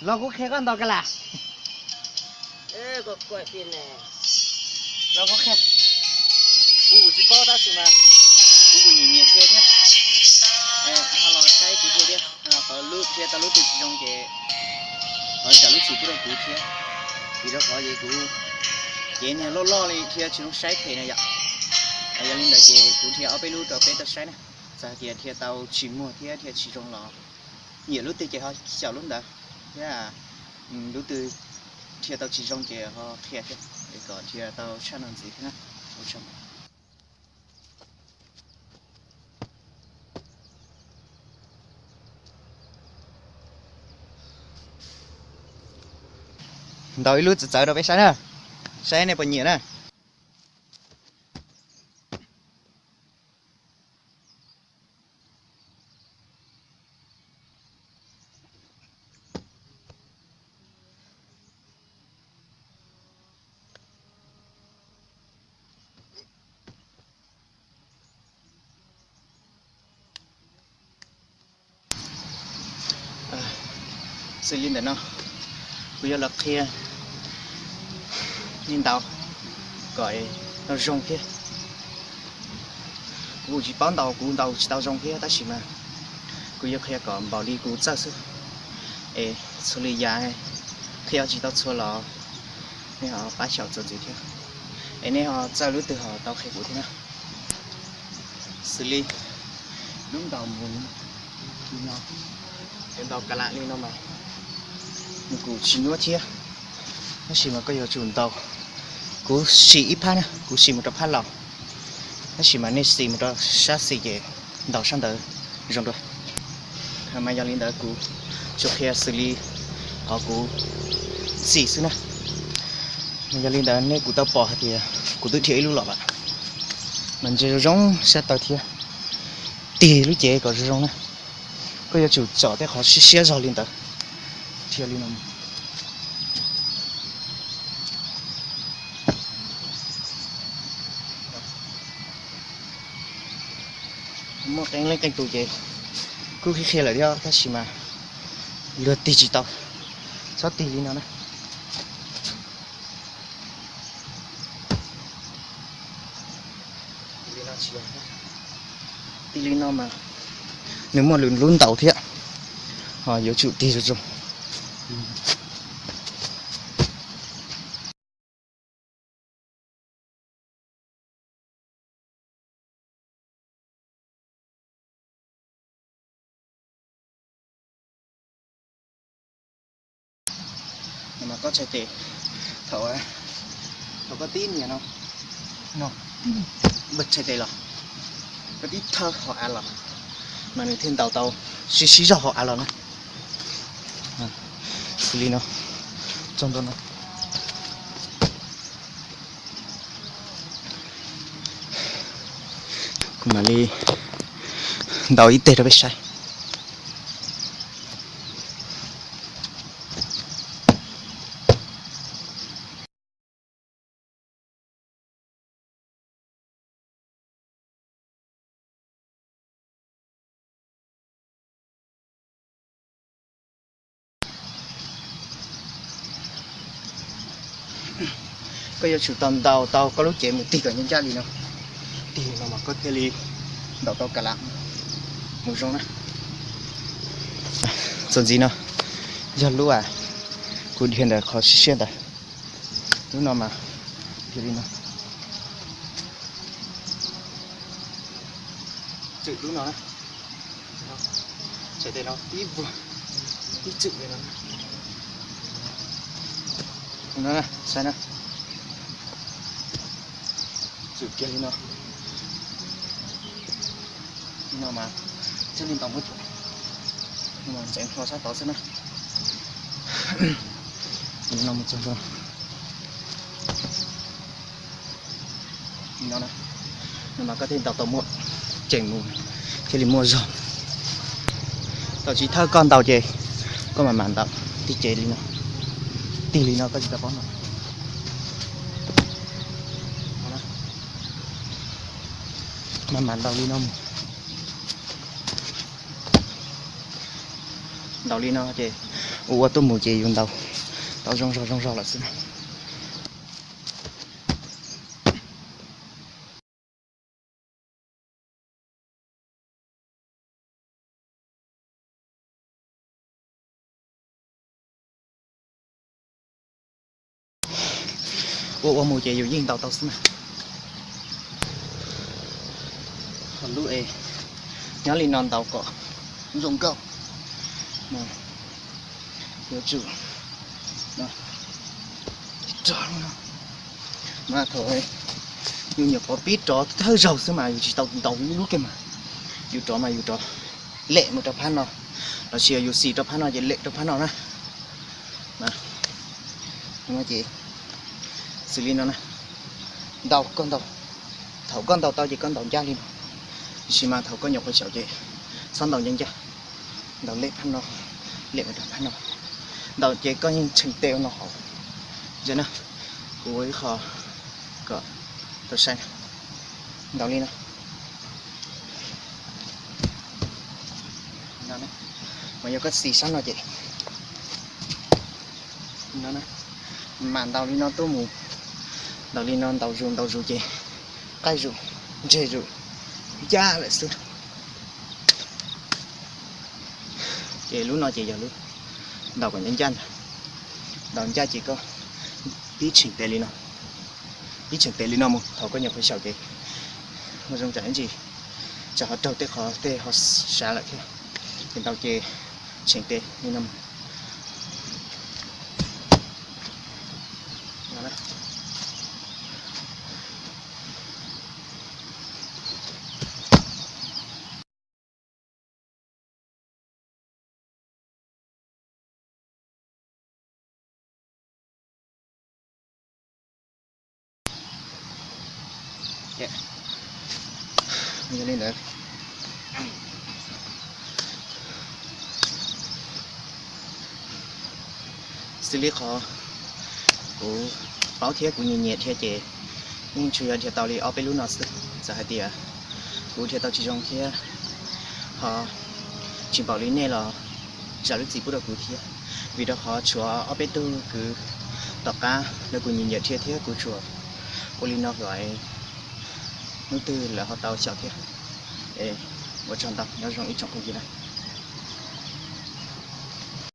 Los kuv qhia koj ntaus ka lam. Los kuv qhia. Kuv kuv tsis paub tab sis mas kuv kuv nyiam nyiam thiab thiab. Ho los saib kuv thiab thiab. Qhov lub qhia tau lub twg tsis zoo ces qhov zam lub txim pub rau kuv thiab. Vim rau qhov ces kuv cev niag loj loj li thiab tsis zoo saib phem na yom. Yog li ntawd ces kuv qhia ob peb lub rau peb tau saib na. Txawm hais tias qhia tau tsis muag thiab qhia tsis zoo los nyiam lub twg ces ho xyaum lub ntawd thiab. Lub twg qhia tau tsis zoo ces ho qhia thiab, es kom qhia tau tshaj no ntxiv thiab na. Ua tsaug. Ntaus ib lub txawv txawv rau peb saib na, saib nej puas nyiam na. Xws li ntawm no, kuv yuav los qhia nej ntaus kom no zoo thiab. Kuv tsis paub ntaus, kuv ntaus tsis tau zoo thiab tab sis mas kuv yuav qhia kom npaum li kuv txawj xwb. Es txhua li yam qhia tsis tau txhua los nej ho pab xyaum txuas ntxiv thiab. Es nej ho txawj lub twg ho tau qhia kuv thiab na. Xws li lub ntaus mus li no, ntaus ka lam li no mas nws kuj tsis nyuaj thiab, tab sis mas koj yuav tsum ntaus. Kuv sim ib phab na, kuv sim mus rau phab laus, tab sis mas nej sim mus rau sab xis ces ntaus sab ntawd zoo dua. Mas yog li ntawd kuv tsuas qhia xws li qhov kuv xim xwb na. Mas yog li ntawd nej kuj tau pom hais tias kuv twb dhia ib lub los lawm, mas ntsia zoo zoo sab taw thiab, tig lub cev kom zoo zoo na. Koj yuav tsum tsom tej qhov siab siab zog li ntawd, dhia li no. Muaj qee leej qee tus ces kuj qhia qhia lawm thiab tab sis mas luag tig tsis tau, txhob tig li no na. Tig li no mas nws muaj lwm lub ntaus thiab, ho yuav tsum tig zoo zoo. Mas koj txhais tes, thaum, thaum koj tib nias no, no, txhais tes los, koj tib thawb hauv av los, mas nws thiaj ntaus tau sib sib zog hauv av los na. Xws li no, txog ntua no. Kuv mam li ntaus ib teg rau peb saib. Koj yuav tsum tau ntaus tau koj lub cev mus tig kom ncaj ncaj li no. Tig li no mas koj thiaj li ntaus tau ka lam mus zoo na. Txuas ntxiv no yog lub uas kuv dhia ntawm qhov siab siab ntawd. Lub no mas dhia li no. Txwm lub no na. Txhais tes no tib vuag, tib txwm li no. No na, saib na. Txwm kiag li no. Li no mas thiaj li ntaus muaj, ntxeev hlo sab tod xwb na. Li no mus txog ntua no na, no mas koj thiaj ntaus tau muaj, ceem mus thiaj li muaj zog. Thaum chiv thawj koj ntaus ces koj mam mam ntaus tig cev li no, tig li no koj tsis tau paub no. Mam mam ntaus li no mus. Ntaus li no ces Ua ua tuaj mus ces yus ntaus tau zoo zog zoo zog lawm xwb na. Ua ua mus ces yus yeej ntaus tau xwb na. Lub es nyob li no ntaus kom zoo nkauj. Yuav tsum mas thaum yus nyuam qhuav pib rov thawj zaug xwb mas yus tsis tau ntaus ib lub kiag mas, yus rov mas yus rov lem mus rau phab no, los sis yus xis rau phab no ces lem rau phab no na. Ces xws li no na, ntaus koj ntaus, thaum koj ntaus tau ces koj ntaus ncaj li no, tiam sis mas thaum koj nyuam qhuav xyaum ces txhob ntaus ncaj ncaj, ntaus lem phab no, lem mus rau phab no, ntaus ces koj yeej tsheej tes ua no hauv. Ntsia na, kuv ua ib qho kom tau saib, ntaus li no. Mas yog koj xis sab no ces mas ntaus li no tuaj mus, ntaus li no ntaus zus ntaus zus ces qaij zus, ntseg zus, ncaj lawm xwb. Ces lub no ces yog lub ntaus kom ncaj ncaj ntag. Ntaus ncaj ces koj pib tsheej tes li no, pib tsheej tes li no mus thaum koj nyuam qhuav xyaum ces ua zoo tsam ib ntsis tsam ho raug tej qhov tej ho sav lawm thiab. Ces ntaus ces tsheej tes li no mus. Yog li ntawd, xws li qhov kuv paub thiab kuv nyiam nyiam dhia ces yeej tsuas yog dhia tau li ob peb lub no xwb. Txawm hais tias kuv dhia tau tsis zoo thiab ho tsis npaum li nej los zam lub txim pub rau kuv thiab, vim rau qhov tshuav ob peb tug kwv tom qab lawv kuj nyiam nyiam dhia thiab kuv tsuas ua li no kom hnub twg lawv ho tau xyaum thiab. Es ua tsaug ntau, nyob zoo ib tsoom phooj ywg na.